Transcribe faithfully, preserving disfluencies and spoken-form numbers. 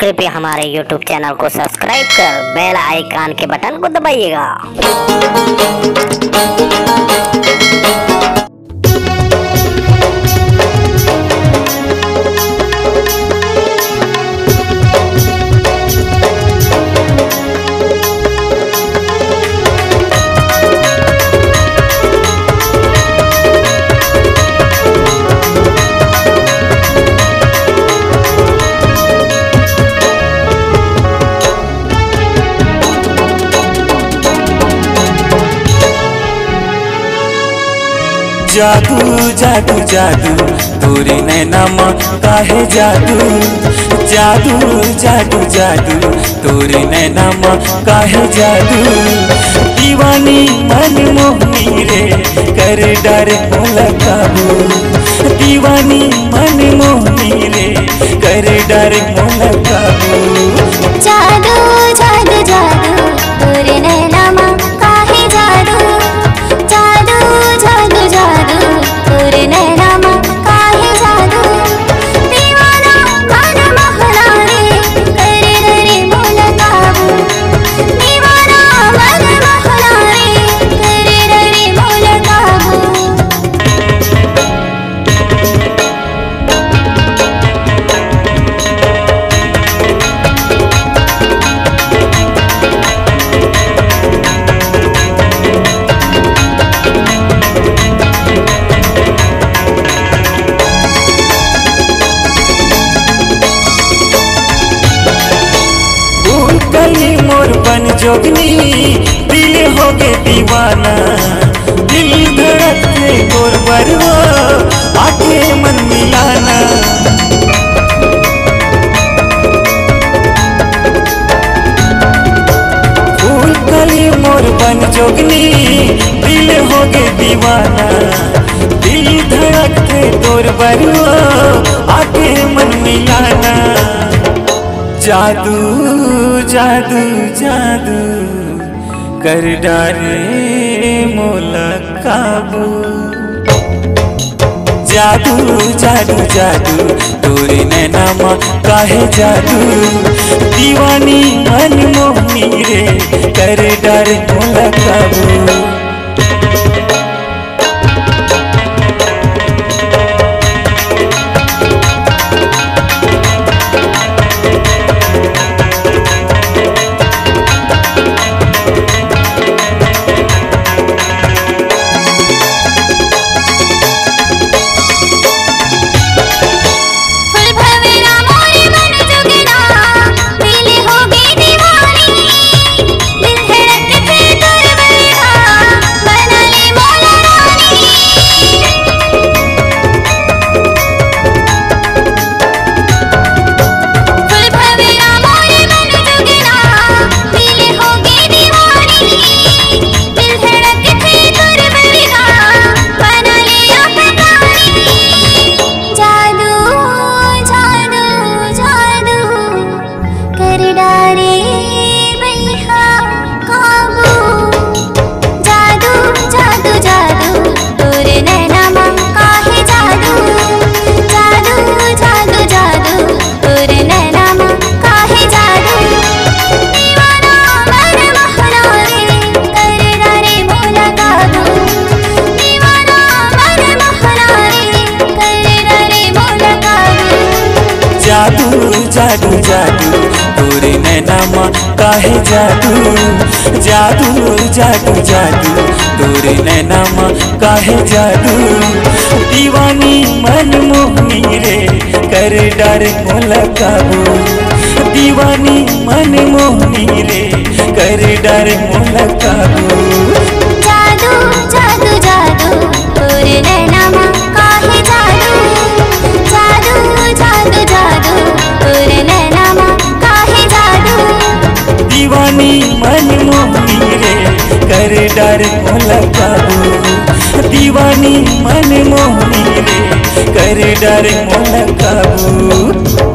कृपया हमारे YouTube channel को सब्सक्राइब कर बेल आइकन के बटन को दबाइएगा। जादू जादू जादू, तोरे नैना म काहे जादू। जादू जादू जादू, तोरे नैना म काहे जादू। दीवानी मन मोहनी रे, कर डारे मोला काबू। दीवानी मन मोहनी रे, कर डारे मोला काबू। जादू जादू जादू, तोरे नैना म काहे जादू। जादू जादू जादू, तोरे नैना म काहे जादू। दीवाना मन मोहना रे, करे रे रे मोला काबू। दीवाना मन मोहना रे, करे रे रे मोला काबू। फूल कली मोर बन जोगनी, दिल होगे दीवाना। दिल धड़कथे तोर बर ओ, आके मन मिलाना। फूल कली मोर बन जोगनी, दिल होगे दीवाना। दिल धड़कथे तोर बर ओ, आके मन मिलाना। जादू जादू जादू, कर डारे मोला काबू। जादू जादू जादू, तोरे नैना म काहे जादू। दीवानी मन मोहनी रे, कर डारे मोला काबू। जादू जादू जादू, कर डारे बइहा काबू। जादू जादू जादू, तोरे नैना म काहे जादू। जादू जादू जादू, तोरे नैना म काहे जादू। दीवाना मन मोहना रे, कर डारे मोला काबू। दीवाना मन मोहना रे, कर डारे मोला काबू। जादू जादू जादू, तोरे नैना म काहे जादू। जादू जादू जादू, तोरे नैना म काहे जादू। दीवानी मन मोहनी रे, कर डारे मोला काबू। दीवानी मन मोहनी रे, कर डारे मोला काबू। जादू जादू जादू, तोरे नैना म काहे जादू। जादू जादू जादू, तोरे नैना म काहे जादू। दीवानी मन मोहनी रे, कर डारे मोला काबू। दीवानी मन मोहनी रे, कर डारे मोला काबू।